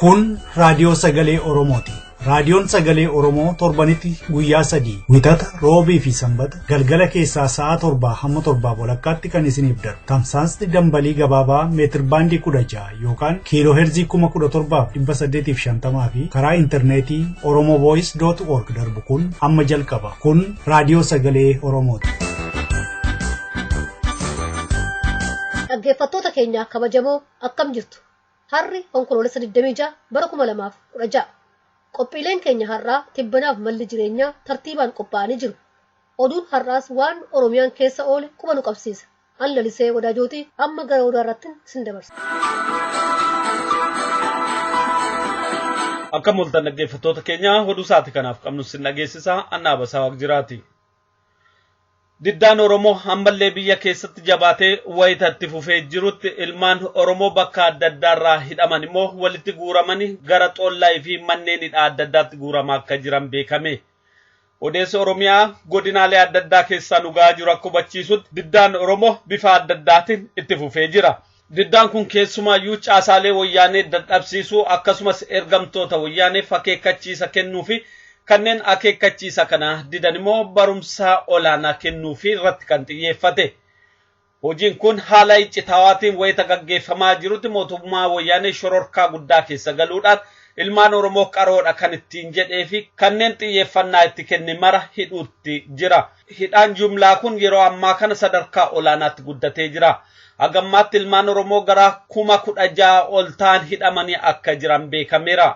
Kun raadiyoo sagalee Oromooti. Raadiyoon sagalee Oromoo torbanitti guyyaa 3 Wixata, Roobii fi Sanbata galgala keessaa sa'a 7 hamma 7:30tti kan isiniif darbu. Tamsaasni dambalii gabaabaa meetir baandii 16 yookaan kiiloo heerzii 17,850 fi karaa intarneetii oromovoice.org darbu kun amma jalqaba. Kun raadiyoo sagalee Oromooti. Dhaggeeffattoota keenya kabajamoo akkam jirtu? Harri Onkoloolessa 26 bara 2016. Qophiileen keenya har'aa tibbanaaf malli jireenyaa tartiibaan qophaa'anii jiru. Oduun har'aas waan Oromiyaan keessa oole quba nu qabsiisa. An Lalisee Wadaajootii amma gara odaa irratti sin dabarsa. Akka mul'atan dhaggeeffattoota keenya oduu sa'aatii kanaaf qabnu sin dhageessisa Annaa Basaa Waaqjiraati. Diddaan Oromoo ammallee biyya keessatti jabaatee wayita itti fufee jirutti ilmaan Oromoo bakka adda addaarraa hidhaman immoo walitti guuramanii gara xoollaa fi manneen hidhaa adda addaatti guuramaa akka jiran beekame. Odeessi Oromiyaa godinaalee adda addaa keessaa nu gahaa jiru akka hubachiisutti diddaan Oromoo bifa adda addaatiin itti fufee jira. Diddaan kun keessumaayyuu caasaalee wayyaanee dadhabsiisuu akkasumas ergamtoota wayyaaneef akeekkachiisa kennuu fi kanneen akeekkachiisa kana didan immoo barumsa olaanaa kennuu fi irratti kan xiyyeeffate. Hojiin kun haala iccitaawaatiin wayita gaggeeffamaa jirutti mootummaa wayyaanee shororkaa guddaa keessa galuudhaan ilmaan Oromoo qaroodha kan ittiin jedhee fi kanneen xiyyeeffannaa itti kenne mara hidhuutti jira. Hidhaan jumlaa kun yeroo ammaa kana sadarkaa olaanaatti guddatee jira. Hagammaatti ilmaan Oromoo gara 16,000 ol ta'an hidhamanii akka jiran beekameera.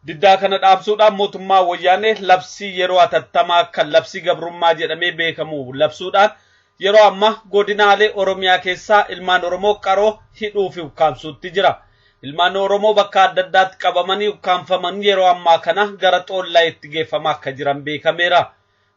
Diddaa kana dhaabsuudhaan mootummaa wayyaanee labsii yeroo hatattamaa kan labsii gabrummaa jedhamee beekamu labsuudhaan yeroo ammaa godinaalee Oromiyaa keessaa ilmaan Oromoo qaroo hidhuu fi ukkaamsuutti jira. Ilmaan Oromoo bakka adda addaatti qabamanii ukkaamfaman yeroo ammaa kana gara xoollaa itti geeffamaa akka jiran beekameera.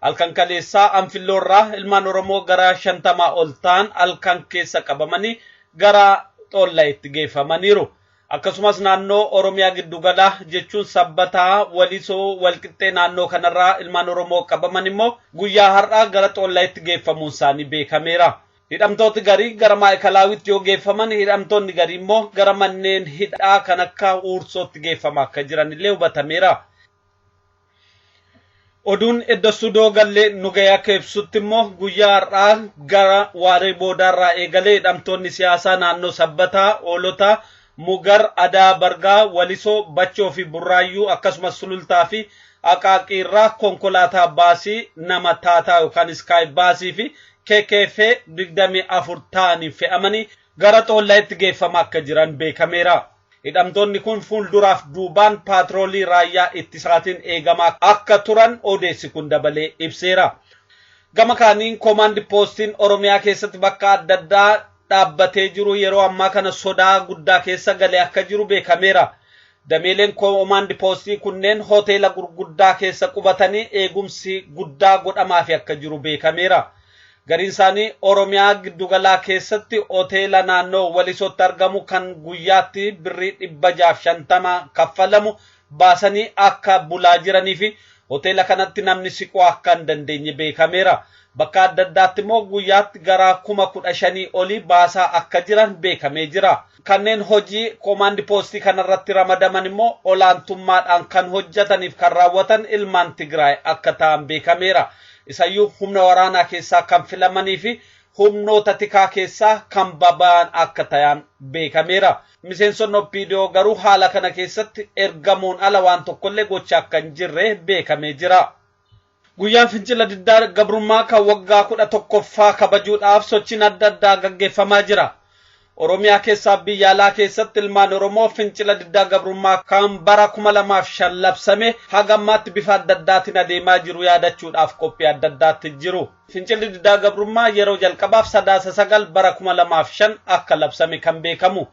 Halkan kaleessaa Anfilloorraa ilmaan Oromoo gara 50 ol ta'an halkan keessa qabamanii gara xoollaa itti geeffamaniiru. Akkasumas naannoo Oromiyaa giddugalaa jechuun Sabbataa, Walisoo, Walqixxee naannoo kanarraa ilmaan Oromoo qabaman immoo guyyaa har'aa gara xoollaayitti geeffamuun isaanii beekameera. Hidhamtooti garii gara Maa'ikalaawwitti yoo geeffaman hidhamtoonni garii immoo gara manneen hidhaa kan akka Uursootti geeffamaa akka jiran illee hubatameera. Oduun edda sudoo gallee nu ga'ee akka ibsutti immoo guyyaa har'aa gara waaree boodaarraa eegalee hidhamtoonni siyaasaa naannoo Sabbataa, Hoolotaa, Mugar, Adaa, Bargaa, Walisoo, Bachoo fi Burraayyuu akkasumas Sulultaa fi Aqaaqiirraa konkolaataa baasii nama taataa yookaan iskaay baasii fi KKF 24 ta'aniin fe'amanii gara xoollaayitti geeffamaa akka jiran beekameera. Hidhamtoonni kun fuulduraaf duubaan paatroolii raayyaa ittisaatiin eegamaa akka turan odeessi kun dabalee ibseera. Gama kaaniin koomaandi poostiin Oromiyaa keessatti bakka adda addaa dhaabbatee jiru yeroo ammaa kana sodaa guddaa keessa galee akka jiru beekameera. Dameeleen koomaandi poostii kunneen hoteela gurguddaa keessa qubatanii eegumsi guddaa godhamaafi akka jiru beekameera. Gariin isaanii Oromiyaa giddugalaa keessatti hoteela naannoo Walisootti argamu kan guyyaatti birrii 650 kaffalamu baasanii akka bulaa jiranii fi hoteela kanatti namni siquu akka hin dandeenye beekameera. Bakka adda addaatti immoo guyyaatti gara 15,000 olii baasaa akka jiran beekamee jira. Kanneen hojii koomaandi poostii kanarratti ramadaman immoo olaantummaadhaan kan hojjetaniif kan raawwatan ilmaan Tigraay akka ta'an beekameera. Isayyuu humna waraanaa keessaa kan filamanii fi humnoota tikaa keessaa kan baba'an akka ta'an beekameera. Miseensonni OPDO garuu haala kana keessatti ergamuun ala waan tokkollee gochaa akka hin jirre beekamee jira. Guyyaan fincila diddaa gabrummaa kan waggaa 11ffaa kabajuudhaaf sochiin adda addaa gaggeeffamaa jira. Oromiyaa keessaa biyya alaa keessatti ilmaan Oromoo fincila diddaa gabrummaa kan bara 2005 labsame haga ammaatti bifa adda addaatiin adeemaa jiru yaadachuudhaaf qophii adda addaatti jiru. Fincilli diddaa gabrummaa yeroo jalqabaaf Sadaasa 9 bara 2005 akka labsame kan beekamu.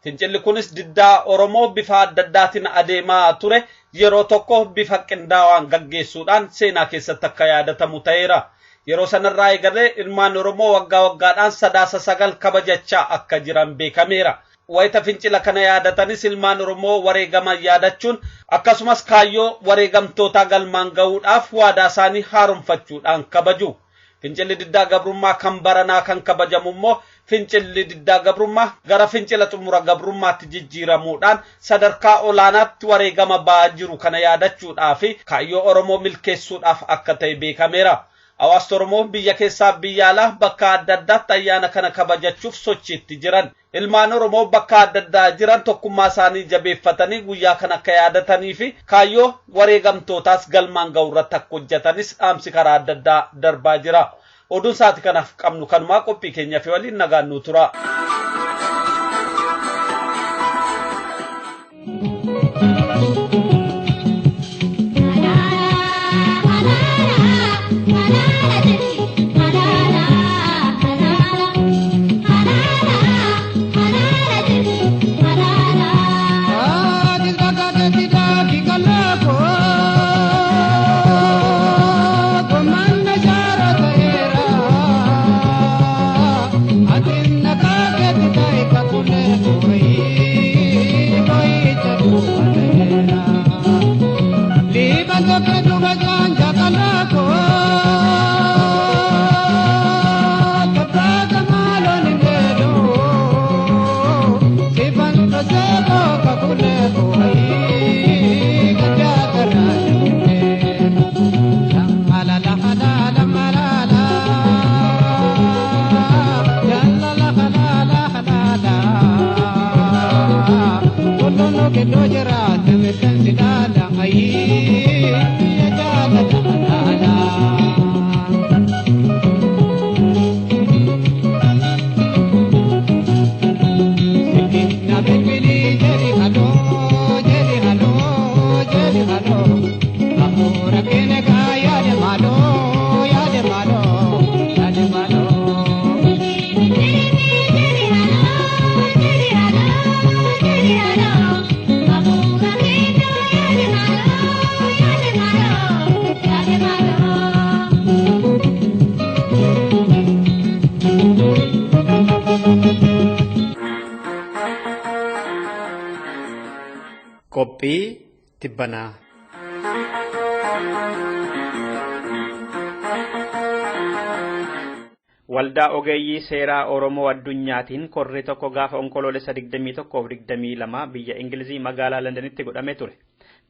Fincilli kunis diddaa Oromoo bifa adda addaatiin adeemaa ture yeroo tokko bifa qindaa'aan gaggeessuudhaan seenaa keessatti akka yaadatamu ta'eera. Yeroo sanarraa eegalee ilmaan Oromoo waggaa waggaadhaan Sadaasa 9 kabajachaa akka jiran beekameera. Wayita fincila kana yaadatanis ilmaan Oromoo wareegaman yaadachuun akkasumas kaayyoo wareegamtootaa galmaan gahuudhaaf waadaa isaanii haaromfachuudhaan kabaju. Fincilli diddaa gabrummaa kan baranaa kan kabajamu immoo Fincilli diddaa gabrummaa gara fincila xumura gabrummaatti jijjiiramuudhaan sadarkaa olaanaatti wareegama ba'aa jiru kana yaadachuudhaa fi kaayyoo Oromoo milkeessuudhaaf akka ta'e beekameera. Hawaasni Oromoo biyya keessaa biyya alaa bakka adda addaatti ayyaana kana kabajachuuf sochiitti jiran. Ilmaan Oromoo bakka adda addaa jiran tokkummaa isaanii jabeeffatanii guyyaa kana akka yaadatanii fi kaayyoo wareegamtootaas galmaan ga'u irratti akka hojjetanis dhaamsi karaa adda addaa darbaa jira. Oduun sa'aatii kanaaf qabnu kanumaa qophii keenya fi waliin nagaan nu tura. Qophii tibbanaa. Waldaa Ogeeyyii Seeraa Oromoo Addunyaatiin korri tokko gaafa onkoloolessa 21-22 biyya Ingilizii magaalaa Londanitti godhamee ture.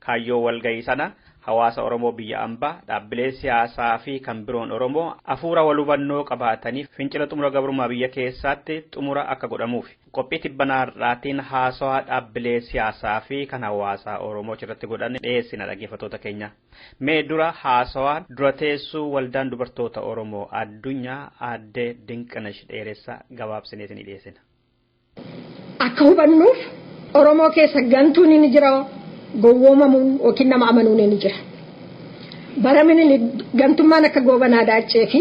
Kaayyoo walgahii sana hawaasa Oromoo biyya ambaa, dhaabbilee siyaasaa fi kan biroon Oromoo hafuura wal hubannoo qabaatanii fincila xumura gabrummaa biyya keessaatti xumura akka godhamuuf. Qophii tibbanaa har'aatiin haasawaa dhaabbilee siyaasaa fi kan hawaasa Oromoo irratti godhan dhiyeessina dhaggeeffattoota keenya. Mee dura haasawaa dura teessuu waldaan dubartoota Oromoo addunyaa aadde Dinqinash Dheeressaa gabaabsineetiin dhiyeessina. Akka hubannuuf Oromoo keessa gantuun ni jira. Gowwoomamuun yookiin nama amanuun ni jira. Bara Minilik gantummaan akka Goobanaa Daaccee fi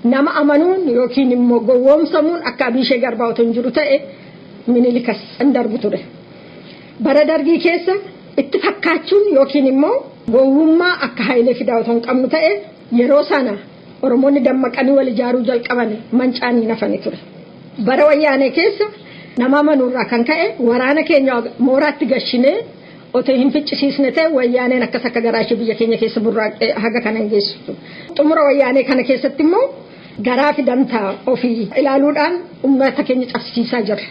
nama amanuun yookiin immoo gowwoomsamuun akka Abiishee Garbaa otoo hin jiru ta'e Minilikas hin darbu ture. Bara Dargii keessa itti fakkaachuun yookiin immoo gowwummaa akka Hayilee Fidaa otoo hin qabnu ta'e yeroo sana Oromoonni dammaqanii wal ijaaruu jalqaban mancaanii nafani ture. Bara Wayyaanee keessa nama amanuurraa kan ka'e waraana keenya mooraatti gashinee otoo hin ficcisiisne ta'e wayyaaneen akkas akka garaa ishee biyya keenya keessa burraaqee haga kana hin geessisu. Xumura wayyaanee kana keessatti immoo garaa fi dantaa ofii ilaaluudhaan uummata keenya cabsiisaa jirra.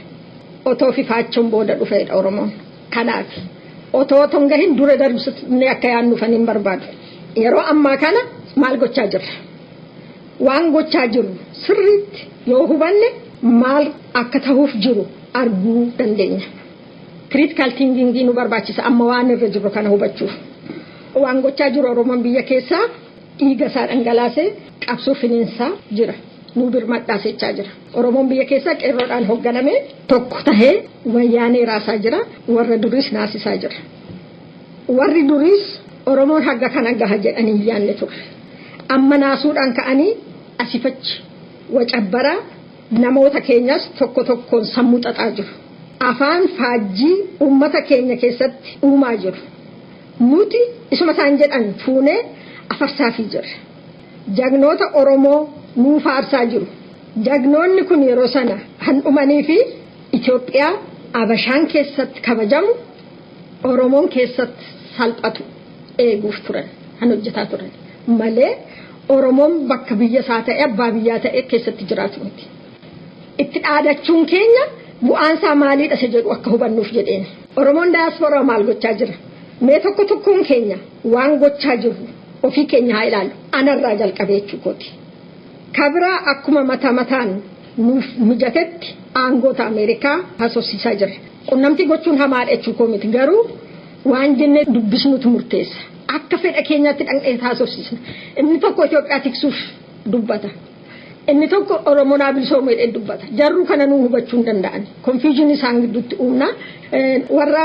Otoo fifaachuun booda dhufeedha Oromoon. Kanaaf otoo otoo hin gahin dura darbisnee akka yaadnuufan hin barbaadu. Yeroo ammaa kana maal gochaa jirra? Waan gochaa jiru sirriitti yoo hubanne maal akka ta'uuf jiru arguu dandeenya. Critical thinking nu barbaachisa amma waan irra jiru kana hubachuuf. Waan gochaa jiru Oromoon biyya keessaa dhiiga isaa dhangalaasee qabsoo finiinsaa jira. Nu birmadhaa jechaa jira. Oromoon biyya keessaa qeerroodhaan hoogganame tokko tahee wayyaanee raasaa jira. Warra duriis naasisaa jira. Warri duriis Oromoon haga kana gaha jedhanii hin yaadne ture. Amma naasuudhaan ka'anii asifachi wacabbaraa namoota keenyas tokko tokkoon sammuu xaxaa jiru. Afaan faajjii uummata keenya keessatti uumaa jiru. Nuti isuma isaan jedhan fuunee afarsaafii jirra. Jagnoota Oromoo nuu faarsaa jiru. Jagnoonni kun yeroo sana han dhumanii fi Itoophiyaa Abashaan keessatti kabajamu Oromoon keessatti salphatu eeguuf turan han hojjetaa turan malee Oromoon bakka biyya isaa ta'e abbaa biyyaa ta'e keessatti jiraatu miti. Itti dhaadachuun keenya bu'aansaa maaliidha isa jedhu akka hubannuuf jedheen. Oromoon daasporaa maal gochaa jira? Mee tokko tokkoon keenya waan gochaa jirru ofii keenya haa ilaallu. Anarraa jalqabee jechuukooti. Kabira akkuma mataa mataan nuuf mijatetti aangoota Ameerikaa haasofsiisaa jirra. Qunnamtii gochuun hamaadha jechuu miti garuu waan jennee dubbisnutu murteessa. Akka fedha keenyaatti dhaqnee haasofsiisna. Inni tokko Itoophiyaa tiksuuf dubbata. Inni tokko Oromoo naa bilisoomuu jedhee dubbata. Jarruu kana nuu hubachuu hin danda'an. Confusion isaan gidduutti uumna. Warra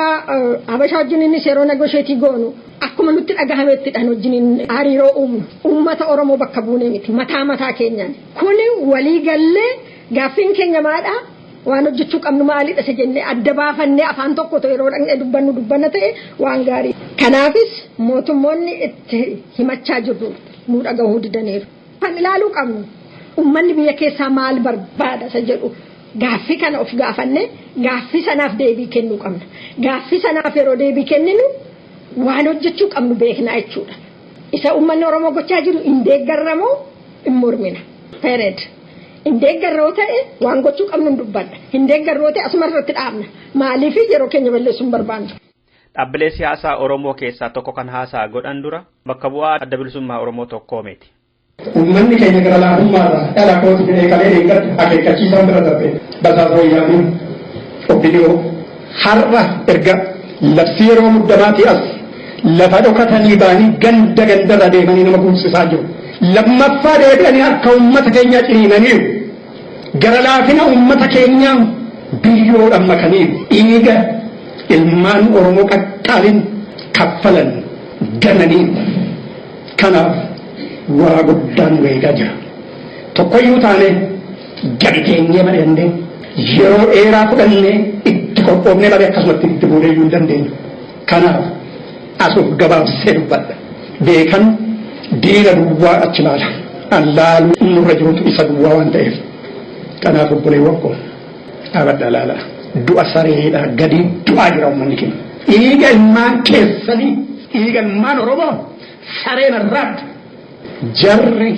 Habashaa wajjin innis yeroo negotiate goonu akkuma nutti dhagahamettidhaan wajjin hariiroo uumnu. Uummata Oromoo bakka buunee miti mataa mataa keenyaan. Kuni walii gallee gaaffiin keenya maadhaa? Waan hojjechuu qabnu maalidha isa jennee adda baafannee afaan tokko ta'e yeroo dhaqnee dubbannu dubbanna ta'e waan gaarii. Kanaafis mootummoonni itti himachaa jirru nu dhagahuu didaniiru. Kan ilaaluu qabnu uummanni biyya keessaa maal barbaada isa jedhu gaaffii kana of gaafannee gaaffii sanaaf deebii kennuu qabna. Gaaffii sanaaf yeroo deebii kenninu waan hojjechuu qabnu beeknaa jechuudha. Isa uummanni Oromoo gochaa jiru hin deeggarramoo hin mormina. Period. Hin deeggarroo ta'e waan gochuu qabnu hin dubbanna. Hin deeggarroo ta'e asuma irratti dhaabna. Maaliif yeroo keenya balleessuu hin barbaannu. Dhaabbilee siyaasaa Oromoo keessaa tokko kan haasaa godhan dura bakka bu'aa adda bilisummaa Oromoo tokkoomeeti. Uummanni keenya gara laafummaarraa dhala kootu jedhee kalee eeggatu akeekkachiisaan bira darbe basaasa wayyaaniin obbidiyoo har'a erga labsii yeroo muddamaatii as lafa dhokatanii ba'anii ganda gandarra deemanii nama guursisaa jiru. Lammaffaa deebi'anii harka uummata keenyaa ciniinaniiru. Gara laafina uummata keenyaa biyyoodhaan makaniiru. Dhiiga ilmaan Oromoo qaqqaaliin kaffalan gananiiru. Kanaaf waa guddaan nu eegaa jira. Tokkoyyuu taane gadi teenyee mari'annee yeroo dheeraa fudhannee itti qophoofnee malee akkasumatti itti buunee iyyuu hin dandeenyu. Kanaaf asuuf gabaabsee dubbadha. Beekan diina duwwaa achi laala. An laaluu nurra jirutu isa duwwaa waan ta'eef. Kanaaf obboleewwan koo dhaabadhaa laala. Du'a sareedhaa gadi du'aa jira uummanni keenya. Dhiiga ilmaan keessanii dhiiga ilmaan Oromoo sareen arraabdu. Jarri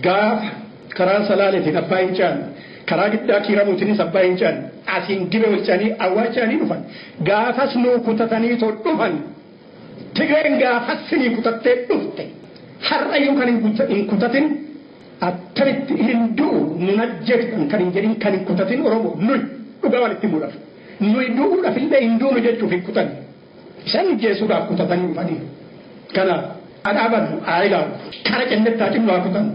gaafa karaa Salaaleetiin abbaa hin caalle karaa giddaa kiiramuutiinis abbaa hin caalle asiin Gibee ol ce'anii awwaacha'anii dhufan gaafas nuu kutatanii too dhufan Tigreen gaafas sinii kutattee dhufte har'ayyuu kan hin kutatin attamitti hin du'u nun ajjeeftan kan hin jedhin kan hin kutatin Oromoo nuyi dhugaa walitti himuudhaaf nuyi du'uudhaaf illee hin duunu jechuuf hin kutanne isaan ajjeesuudhaaf kutatanii dhufaniiru. Kanaaf adhaabannu haa ilaallu kara cennettaa cinnu haa kutannu.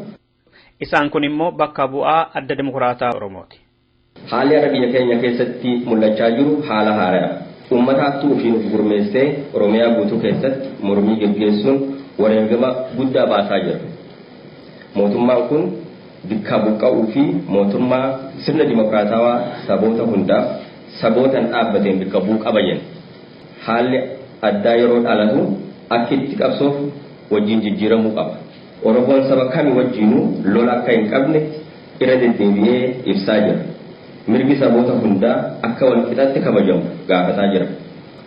Isaan kun immoo bakka bu'aa adda dimokiraataa Oromooti. Haalli har'a biyya keenya keessatti mul'achaa jiru haala haaraadha. Uummataattuu ofiin of gurmeessee Oromiyaa guutuu keessatti mormii geggeessuun wareegama guddaa baasaa jira. Mootummaan kun bikkaa buqqa'uu fi mootummaa sirna dimokiraatawaa saboota hundaaf sabootan dhaabbateen bikka bu'uu qaba jenna. Haalli addaa yeroo dhalatu akki itti qabsoof wajjin jijjiiramuu qaba. Oromoon saba kami wajjiinuu lola akka hin qabne irra deddeebi'ee ibsaa jira. Mirgi saboota hundaa akka walqixatti kabajamu gaafataa jira.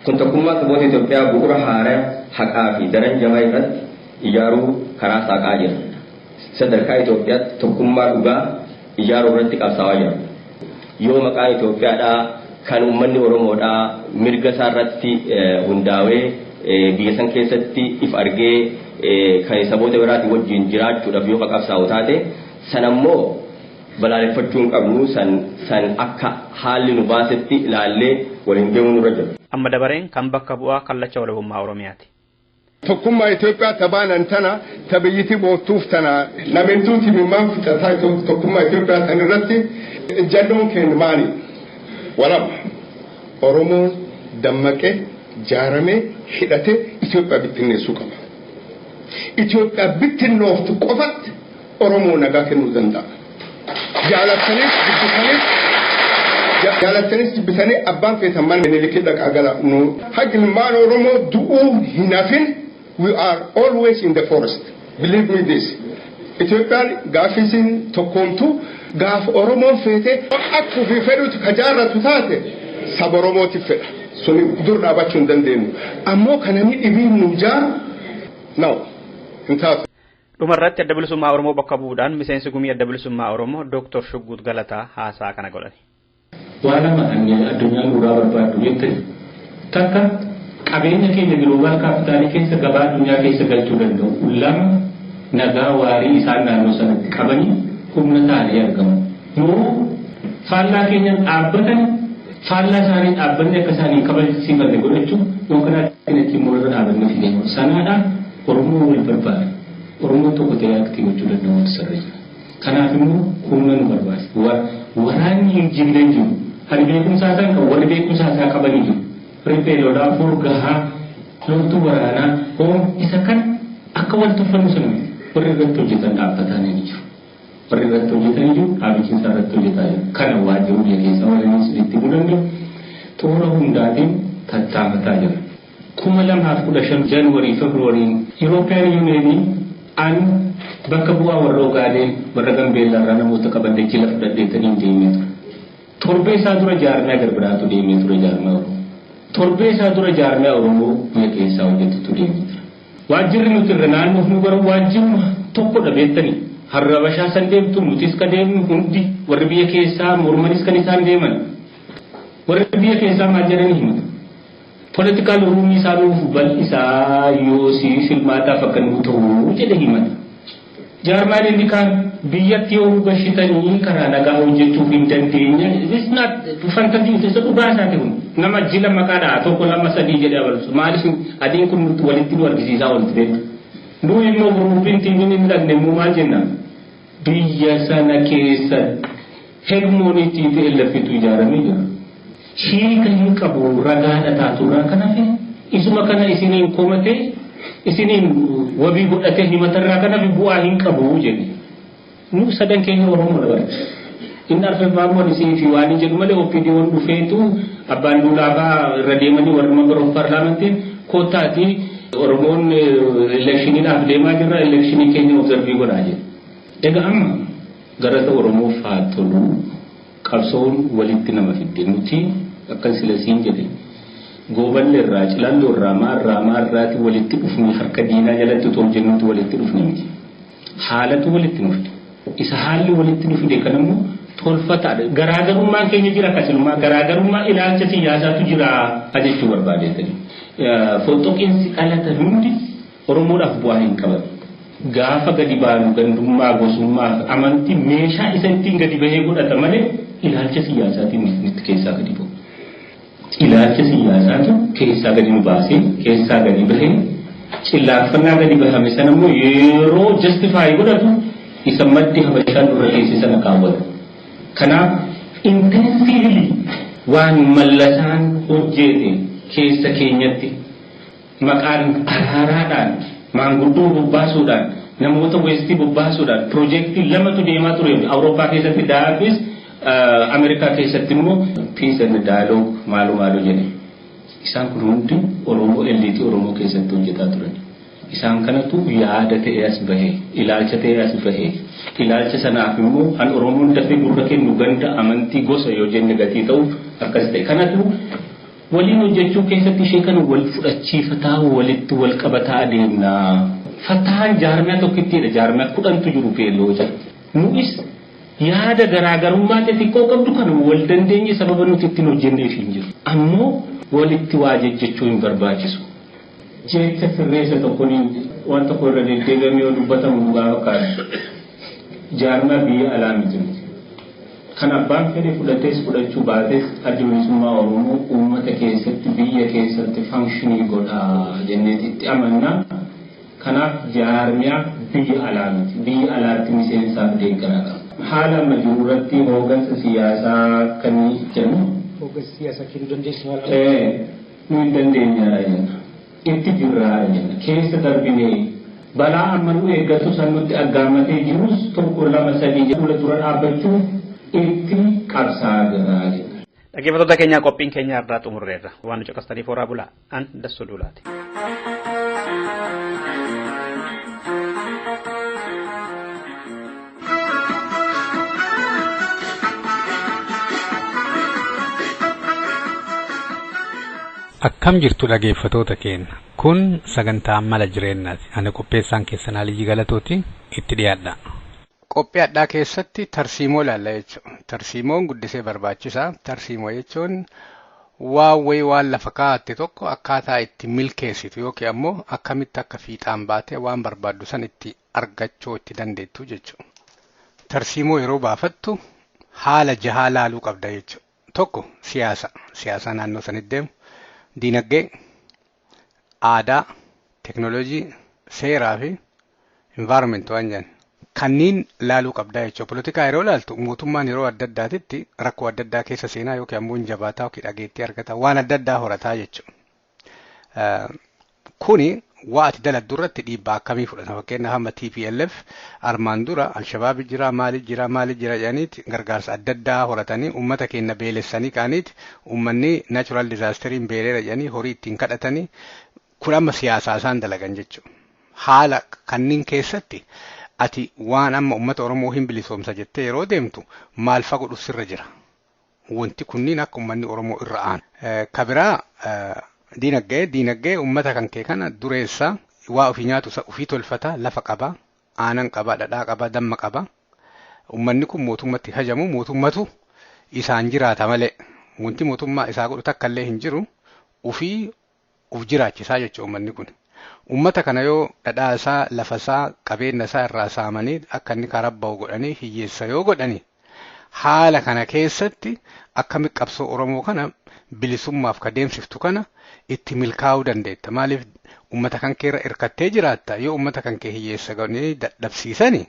Kun tokkummaa saboota Itoophiyaa bu'uura haaraa haqaa fi daran jabaa irratti ijaaruu karaa saaqaa jira. Sadarkaa Itoophiyaatti tokkummaa dhugaa ijaaruu irratti qabsaa'aa jira. Yoo maqaan Itoophiyaadhaa kan uummanni Oromoodhaa mirga isaa irratti hundaa'ee biyya san keessatti if argee kan saboota biraatiin wajjin jiraachuudhaaf yoo qabsaa'u taate sanammoo balaaleffachuu hin qabnu san akka haalli nu baasetti ilaallee waliin deemuu nurra jira. Amma dabareen kan bakka bu'aa kallacha walabummaa Oromiyaati. Tokkummaa Itoophiyaa tabaanan tana tabiyyiti boottuuf tana nameentuuti mimmaan fixataa tokkummaa Itoophiyaa tan irratti jalloon keenya maali? Walaba Oromoon dammaqee jaaramee hidhatee Itoophiyaa bittinneessuu qaba. Itoophiyaa bittinnooftu qofatti Oromoo nagaa kennuu danda'a. Jaalattanis jibbitanii abbaan feetan mana Minilikii dhaqaa gala nu hagilmaan Oromoo du'uu hin hafin. We are always in the forest. Believe me this. Itoophiyaan gaafisiin tokkoomtu gaafa Oromoon feete akka ofii fedhutu ka jaarratu taate saba Oromootiif fedha. Suni dur dhaabachuu hin dandeenyu. Ammoo kana ni dhibiin nu jaaru no hin taatu. Dhumarratti Adda Bilisummaa Oromoo bakka bu'uudhaan miseensi gumii Adda Bilisummaa Oromoo Dooktor Shugguut Galataa haasaa kana godhan. Waa lama kan addunyaan duraa barbaaddu jettani. Takka qabeenya keenya global capitalii keessa gabaa addunyaa keessa galchuu danda'u. Lama nagaa waarii isaan naannoo sanatti qabanii humna ta'anii argamu. Yoo faallaa keenyaan dhaabbatan faallaa isaanii dhaabbanni akka isaanii kabajsiifanne godhachuu yookaan achi immoo irra dhaabanne fideemu. Sanaadhaan Oromoo wal barbaada. Oromoo tokko ta'ee aktii gochuu danda'u sirrii jira. Kanaaf immoo humna nu barbaachisa. Waraanni hin jigne hin jiru. Ani beekumsa isaa kan warri beekumsa isaa qabanii jiru. Riphee lolaa furgahaa loltuu waraanaa hoom isa kan akka wal tuffannu sana miti. Warri irratti hojjetan dhaabbataan ni jiru. Warri irratti hojjetan jiru dhaabichiinsa irratti hojjetaa jiru. Kana waajjiru biyya keessaa warri itti himuu danda'u. Toora hundaatiin tattaafataa jira. 2015 January February European Union an bakka bu'aa warra Ogaadeen warra Gambeellaa irraa namoota qaban dachee lafa fudhadheetanii hin deemee ture. Torbee isaa dura jaarmiyaa garbiraatu deemee ture jaarmiyaa Oromoo. Torbee isaa dura jaarmiyaa Oromoo biyya keessaa hojjetutu deemee ture. Waajjirri nuti irra naannoof nu garuu waajjiruma tokkodha beektanii. Har'a Habashaa san deemtu nutis ka deemnu hundi warri biyya keessaa mormanis kan isaan deeman. Warri biyya keessaa maal jedhanii himatu. Political room isaa nuuf bal'isaa yoo si filmaataaf akka nu ta'u jedhe himata. Jaarmaan inni kaan biyyatti yoo gashitanii karaa nagaa hojjechuuf hin dandeenya. This not fantasy isa dhugaa isaati kun. Nama jila maqaa dha'a 1 2 3 jedhee abalsu. Maaliif adiin kun walitti nu argisiisaa oolti beektu. Nu immoo guruupiin tiimiin hin dhaqne immoo maal jenna? Biyya sana keessa hegemoniitii fi laffitu ijaaramee jira. Hiika hin qabu ragaadha taaturraa kanaaf isuma kana isiniin komate isiniin wabii godhatee himatarraa kanaaf bu'aa hin qabu jedhe. Nu sadan keenya Oromoo dha bara. Inni arfaffaammoon isinii fi waan hin jedhu malee OPDO'n dhufeetu abbaan duulaafaa irra deemanii warri member of parliamentiin koottaatii Oromoon elekshiiniidhaaf deemaa jirra elekshinii keenya observii godhaa jedhe. Egaa amma gara Oromoof haa tolu qabsoon walitti nama fidde nuti akka silasiin jedhe gooballee irraa cilalloo irraa maarraa maarraati walitti dhufne harka diinaa jalatti otoo jennutti walitti dhufne miti. Haalatu walitti nu fide. Isa haalli walitti nu fide kan immoo tolfataadha. Garaagarummaan keenya jira akkasumas garaagarummaa ilaalcha siyaasaatu jira jechuu barbaadeetani. Foxoqinsi dhalatan hundi Oromoodhaaf bu'aa hin qaban. Gaafa gadi baanu gandummaa gosummaa amantii meeshaa isa ittiin gadi bahee godhata malee ilaalcha siyaasaatiin nuti keessaa gadi ba'u. Ilaalcha siyaasaatu keessaa gadi nu baasee keessaa gadi bahee cillaaffannaa gadi bahame sana immoo yeroo justify godhatu isa maddi Habashaan dura keessa sana kaawwata. Kanaaf intensively waan mallasaan hojjete keessa keenyatti maqaan araaraadhaan maanguddoo bobbaasuudhaan namoota weestii bobbaasuudhaan piroojeektii lamatu deemaa ture Awurooppaa keessatti daafis Ameerikaa keessatti immoo peace and dialogue maalu maalu jedhe. Isaan kun hundi Oromoo elite Oromoo keessatti hojjetaa turan. Isaan kanatu yaada ta'ee as bahee ilaalcha ta'ee as bahee ilaalcha sanaaf immoo kan Oromoon dafee gurra kennu ganda amantii gosa yoo jenne gatii ta'u akkas ta'e. Kanatu waliin hojjechuu keessatti ishee kana wal fudhachiifataa walitti wal qabataa adeemna. Fataan jaarmiyaa tokkittiidha jaarmiyaa 10tu jiru beelloo jala. Nu'is yaada garaagarummaa xixiqqoo qabdu kana wal dandeenye sababa nuti ittiin hojjenneef hin jiru. Ammoo walitti waa jechuu hin barbaachisu. Jecha sirreessa tokkoon waan tokko irra deddeebi'amee yoo dubbatamu dhugaa fakkaata. Jaarmiyaa biyya alaa miti nuti. Kan abbaan fedhe fudhatees fudhachuu baates adda bilisummaa Oromoo uummata keessatti biyya keessatti faankshinii godhaa jenneeti itti amanna. Kanaaf jaarmiyaa biyya alaa miti. Biyya alaatti miseensaaf deeggaraa qaba. Haala amma jiru irratti hooggansa siyaasaa kamii jennu? Hooggansa siyaasaa kennuu dandeessu haala. Nu hin dandeenya jenna. Itti jirraa jenna. Keessa darbinee balaa amma nu eeggatu san nutti aggaamatee jirus 1 2 3 fuula dura dhaabbachuuf itti qabsaa jirraa jenna. Dhaggeeffattoota keenya qophiin keenya irraa xumurreerra. Waan nu caqasaniif horaa bulaa. An Dassuu Duulaati. Akkam jirtu dhaggeeffattoota keenya. Kun sagantaa mala jireenyaati. Ani qopheessaan keessan Aliyyi Galatooti itti dhiyaadha. Qophii addaa keessatti tarsiimoo ilaalla jechuudha. Tarsiimoon guddisee barbaachisaa. Tarsiimoo jechuun waan wayii waan lafa kaa'atte tokko akkaataa itti milkeessitu yookiin ammoo akkamitti akka fiixaan baatee waan barbaaddu san itti argachuu itti dandeettu jechuudha. Tarsiimoo yeroo baafattu haala jahaa laaluu qabda jechuudha. Tokko siyaasa. Siyaasa naannoo sanitti deemu. Diinagdee, aadaa, teknooloojii, seeraa fi environment waan jedhan. Kanneen laaluu qabdaa jechuudha. Polotikaa yeroo ilaaltu mootummaan yeroo adda addaatitti rakkoo adda addaa keessa seenaa yookiin ammoo jabaataa yookiin dhageettii argata waan adda addaa horataa jechuudha. Kuni waa ati daladdu irratti dhiibbaa akkamii fudhata? Fakkeenyaaf amma TPLF armaan dura Alshabaabi jira maali jira maali jira jedhaniiti gargaarsa adda addaa horatanii uummata keenya beelessanii kaaniiti uummanni natural disasteriin beeleera jedhanii horii ittiin kadhatanii kun amma siyaasaa isaan dalagan jechuudha. Haala kanneen keessatti ati waan amma uummata Oromoo hin bilisoomsa jettee yeroo deemtu maal fa godhu sirra jira. Wanti kunniin akka uummanni Oromoo irra aanu. Kabiraa diinagdee uummata kan kee kana dureessa waa ofii nyaatu ofii tolfata lafa qaba aanan qaba dhadhaa qaba damma qaba. Uummanni kun mootummatti hajamu mootummatu isaan jiraata malee wanti mootummaa isaa godhu takka illee hin jiru ofii of jiraachisaa jechuudha uummanni kun. Uummata kana yoo dhadhaa isaa lafa isaa qabeenya isaa irraa saamanii akka inni karaa bahu godhanii hiyyeessa yoo godhanii haala kana keessatti akkamitti qabsoo Oromoo kana bilisummaaf ka deemsiftu kana itti milkaa'uu dandeetta. Maaliif uummata kan keerra hirkattee jiraatta yoo uummata kan kee hiyyeessa godhanii dadhabsiisanii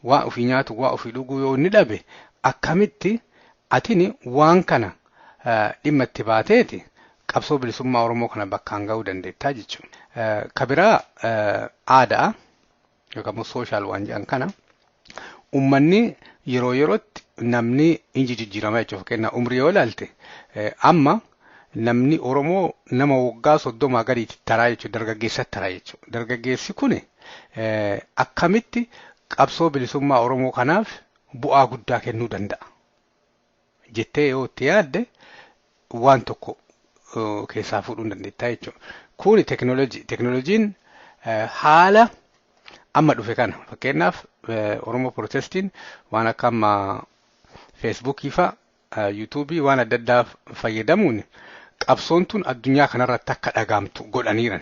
waa ofii nyaatu waa ofii dhuguu yoo inni dhabe akkamitti atini waan kana dhimma itti baateeti qabsoo bilisummaa Oromoo kana bakkaan ga'uu dandeettaa jechuudha. Kabiraa aadaa yookaan immoo sooshaal waan jedhan kana uummanni yeroo yerootti namni inji jijjiirama jechuudha. Fakkeenyaaf umrii yoo ilaalte amma namni Oromoo nama waggaa 30 gadiitti taraa jechuudha. Dargaggeessatti taraa jechuudha. Dargaggeessi kun akkamitti qabsoo bilisummaa Oromoo kanaaf bu'aa guddaa kennuu danda'a jettee yoo itti yaadde waan tokko keessaa fuudhuu dandeettaa jechuudha. Kuni teknooloojii. Teknooloojiin haala amma dhufe kana fakkeenyaaf Oromoo Protestiin waan akka amma Feesbuukii fa'a Yuutuubii waan adda addaa fayyadamuun qabsoon tun addunyaa kanarratti akka dhagaamtu godhaniiran.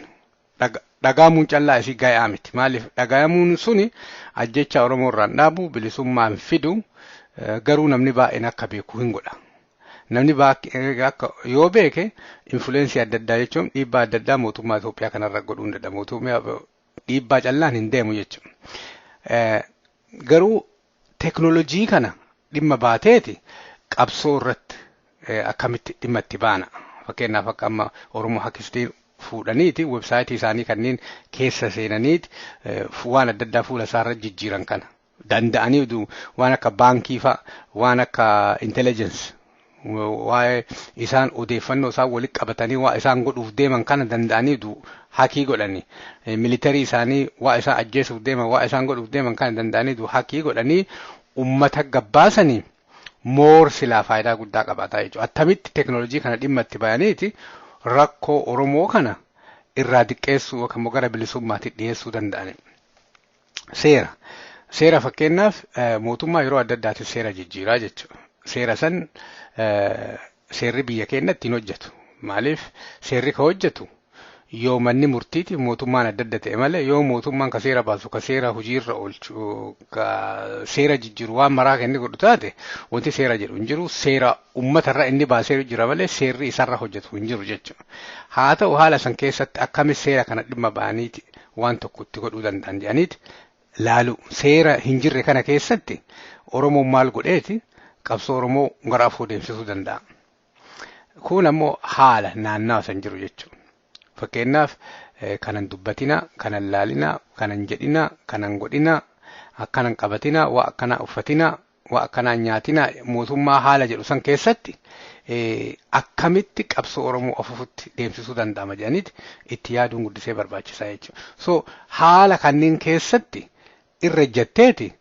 Dhagaamuun callaa isii gahaa miti. Maaliif dhagaamuun suni ajjecha Oromoo irraan dhaabu bilisummaan fidu garuu namni baay'een akka beeku hin godha. Namni akka yoo beeke influensii adda addaa jechuun dhiibbaa adda addaa mootummaa Itoophiyaa kanarra godhuu hin danda'u. Mootummaa dhiibbaa callaan hin deemu jechuudha. Garuu teknoolojii kana dhimma baateeti qabsoo irratti akkamitti dhimma itti baana. Fakkeenyaaf akka amma Oromoo Hakistii fuudhaniiti websaayitii isaanii kanneen keessa seenaniiti waan adda addaa fuula isaarra jijjiiran kana. Danda'anii waan akka baankii fa'a waan akka intelligence waa'ee isaan odeeffannoo isaan walitti qabatanii waa isaan godhuuf deeman kana danda'anii hakii godhanii militarii isaanii waa isaan ajjeesuuf deeman waa isaan godhuuf deeman kana danda'anii hakii godhanii uummata gabbaasanii moor silaa faayidaa guddaa qabaataa jechuudha. Attamitti teknoolojii kana dhimma itti bayaniiti rakkoo Oromoo kana irraa diqqeessuu yookaan immoo gara bilisummaatti dhiyeessuu danda'ani. Seera. Seera fakkeenyaaf mootummaa yeroo adda addaatti seera jijjiiraa jechuudha. Seera san seerri biyya keenya ittiin hojjetu. Maaliif seerri ka hojjetu yoo manni murtiiti mootummaan adda adda ta'e malee yoo mootummaan ka seera baasu ka seera hojiirra oolchu ka seera jijjiiru waan maraa kan inni godhu taate wanti seera jedhu hin jiru seera uummatarra inni baasee jira malee seerri isarra hojjetu hin jiru jechuudha. Haa ta'u haala san keessatti akkamitti seera kana dhimma ba'aniiti waan tokko itti godhuu danda'an jedhaniiti laalu seera hin jirre kana keessatti Oromoon maal godheeti qabsoo Oromoo gara afoo deemsisuu danda'a. Kun ammoo haala naannawa san jiru jechuudha. Fakkeenyaaf kanan dubbatina, kanan laalina, kanan jedhina, kanan godhina, akkanan qabatina, waa akkanaa uffatina, waa akkanaa nyaatina mootummaa haala jedhu san keessatti akkamitti qabsoo Oromoo afuufutti deemsisuu danda'ama jedhaniiti itti yaaduun guddisee barbaachisaa jechuudha. So haala kanneen keessatti irra jetteeti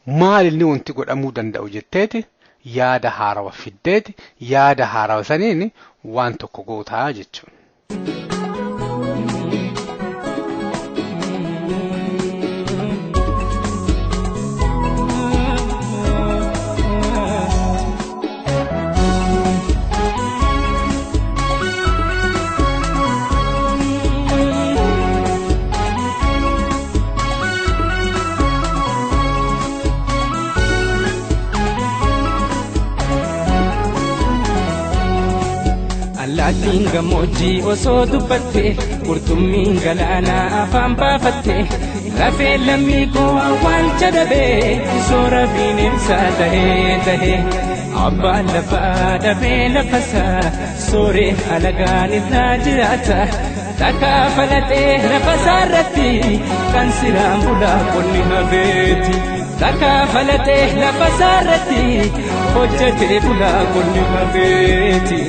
maal inni wanti godhamuu danda'u jetteeti yaada haarawa fiddeeti yaada haarawa saniin waan tokko gootaa jechuudha. Allaattiin gammoojjii osoo dubbatte qurxummiin galaanaa afaan baafatte lafee lammii koo awwaalcha dhabee soora bineensaa tahee tahee abbaan lafaa dhabee lafasaa sooree alagaan irraa jiraata takkaa falatee lafasaa irratti kan siraan bulaa qonni hafeeti. Takkaa falatee lafasaa irratti hojjetee bulaa qonni hafeeti.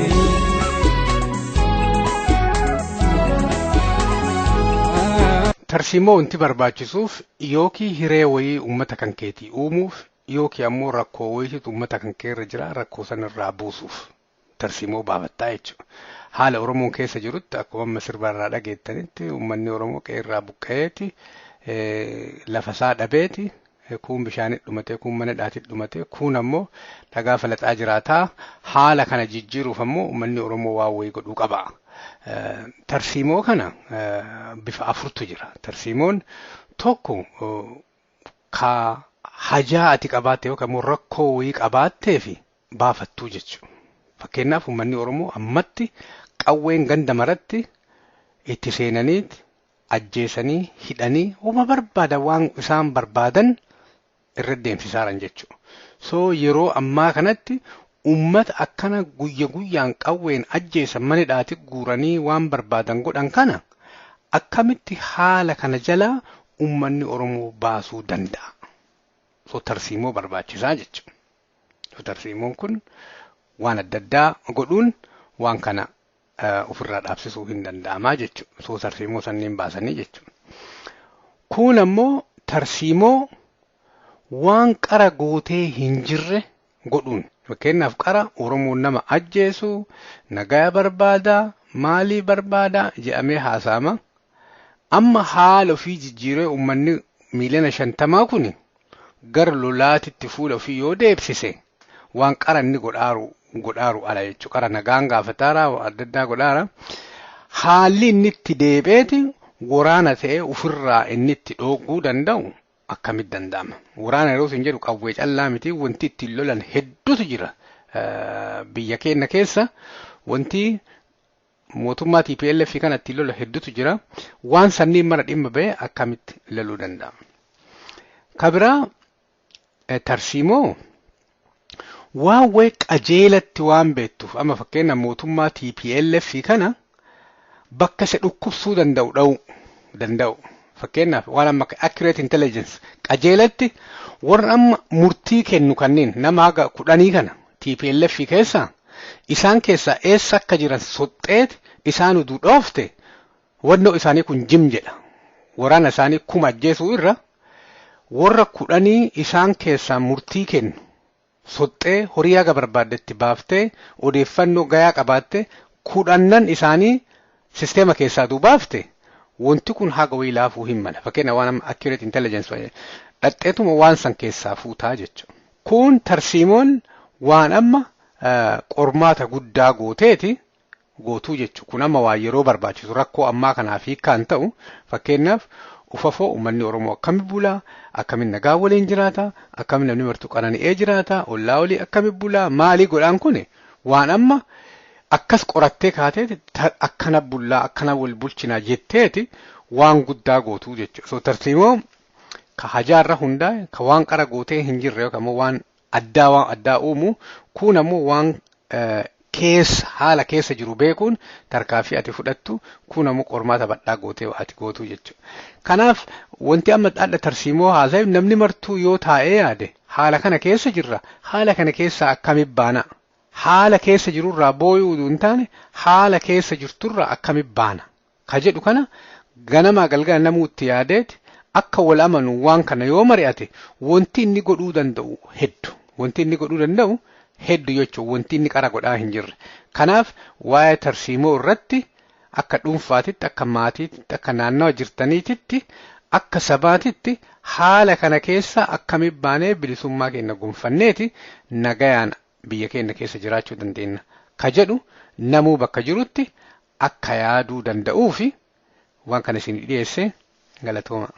Tarsiimoo wanti barbaachisuuf yookiin hiree wayii uummata kan keetii uumuuf yookiin ammoo rakkoo wayiitu uummata kan keerra jira rakkoo sanarraa buusuuf tarsiimoo baafattaa jechuudha. Haala Oromoon keessa jirutti akkuma amma sirbarraa dhageettanitti uummanni Oromoo qeerraa buqqa'eeti lafasaa dhabeeti kuun bishaanii dhumatee kuun mana dhaatii dhumatee kuun ammoo dhagaa falaxaa jiraataa haala kana jijjiiruuf ammoo uummanni Oromoo waan wayii godhuu qaba. Tarsiimoo kana bifa afurtu jira. Tarsiimoon tokko ka hajaa ati qabaatte yookaan immoo rakkoo wayii qabaattee fi baafattuu jechuudha. Fakkeenyaaf uummanni Oromoo ammatti qawween ganda maratti itti seenaniiti ajjeesanii hidhanii uma barbaadan waan isaan barbaadan irra deemsisaaran jechuudha. So yeroo ammaa kanatti uummata akkana guyya guyyaan qawween ajjeesan mana hidhaatti guuranii waan barbaadan godhan kana akkamitti haala kana jalaa uummanni Oromoo baasuu danda'a? So tarsiimoo barbaachisaa jechuudha. So tarsiimoon kun waan adda addaa godhuun waan kana ofirraa dhaabsisuu hin danda'amaa jechuudha. So tarsiimoo sanniin baasanii jechuudha. Kun ammoo tarsiimoo waan qara gootee hin jirre godhuun. Fakkeenyaaf qara Oromoon nama ajjeesu, nagaa barbaada, maalii barbaada jedhamee haasa'ama. Amma haala ofii jijjiiree uummanni miiliyoona 50 kun gara lolaatitti fuula ofii yoo deebisise waan qara inni godhaaru ala jechuudha. Qara nagaan gaafataara adda addaa godhaara. Haalli inni itti deebi'eeti waraana ta'ee ofirraa inni itti dhooguu danda'u akkamitti danda'ama? Waraana yeroo isin jedhu qawwee callaa miti wanti ittiin lolan hedduutu jira. Biyya keenya keessa wanti mootummaa TPLF kana ittiin lolan hedduutu jira. Waan sanniin mara dhimma ba'e akkamitti loluu danda'ama? Kabiraa tarsiimoo waan wayi qajeelatti waan beektuuf amma fakkeenya mootummaa TPLF kana bakka isa dhukkubsuu danda'u dha'uu danda'u. Fakkeenyaaf waan amma accurate intelligence qajeelatti warra amma murtii kennu kanneen nama haga 10 kana TPLF keessa isaan keessaa eessa akka jiran soxxeet isaan uduu dhoofte wannoo isaanii kun jim jedha. Waraana isaanii 1000 ajjeesuu irra warra 10 isaan keessaa murtii kennu soxxee horii haga barbaaddetti baaftee odeeffannoo gayaa qabaatte 10 isaanii sisteema keessaa duubaafte wanti kun haga wayii laafuu hin mala. Fakkeenya waan amma accurate intelligence dhadheetuma waan san keessaa fuutaa jechuudha. Kun tarsiimoon waan amma qormaata guddaa gooteeti gootuu jechuudha. Kun amma waan yeroo barbaachisu rakkoo ammaa kanaaf hiikkaan ta'u fakkeenyaaf ufafoo uummanni Oromoo akkami bulaa, akkamiin nagaa waliin jiraata, akkamiin namni martuu qanani'ee jiraata, ollaa olii akkami bulaa, maalii godhaan kun waan amma akkas qorattee kaateeti akkana bullaa akkana wal bulchinaa jetteeti waan guddaa gootuu jechuudha. So tarsiimoo ka hajaarra hundaa'e ka waan qara gootee hin jirre yookaan immoo waan addaa uumu kun ammoo waan keessa haala keessa jiru beekuun tarkaanfii ati fudhattu kun ammoo qormaata bal'aa gootee ati gootuu jechuudha. Kanaaf wanti amma dhadha tarsiimoo haasa'e namni martuu yoo taa'ee yaade haala kana keessa jirra haala kana keessaa akkamitti baana? Haala keessa jirurraa booyuu hin taane haala keessa jirturraa akkamitti baana? Ka jedhu kana ganamaa galgala namuu itti yaadeeti akka wal amanu waan kana yoo mari'ate wanti inni godhuu danda'u heddu. Wanti inni godhuu danda'u heddu jechuun wanti inni qara godhaa hin jirre. Kanaaf waa'ee tarsiimoo irratti akka dhuunfaatitti, akka maatiitti, akka naannawa jirtaniititti, akka sabaatitti haala kana keessa akkamitti baanee bilisummaa keenya gonfanneeti nagayaan biyya keenya keessa jiraachuu dandeenya. Ka jedhu namuu bakka jirutti akka yaaduu danda'uu fi waan kana isin dhiyeesse galatooma.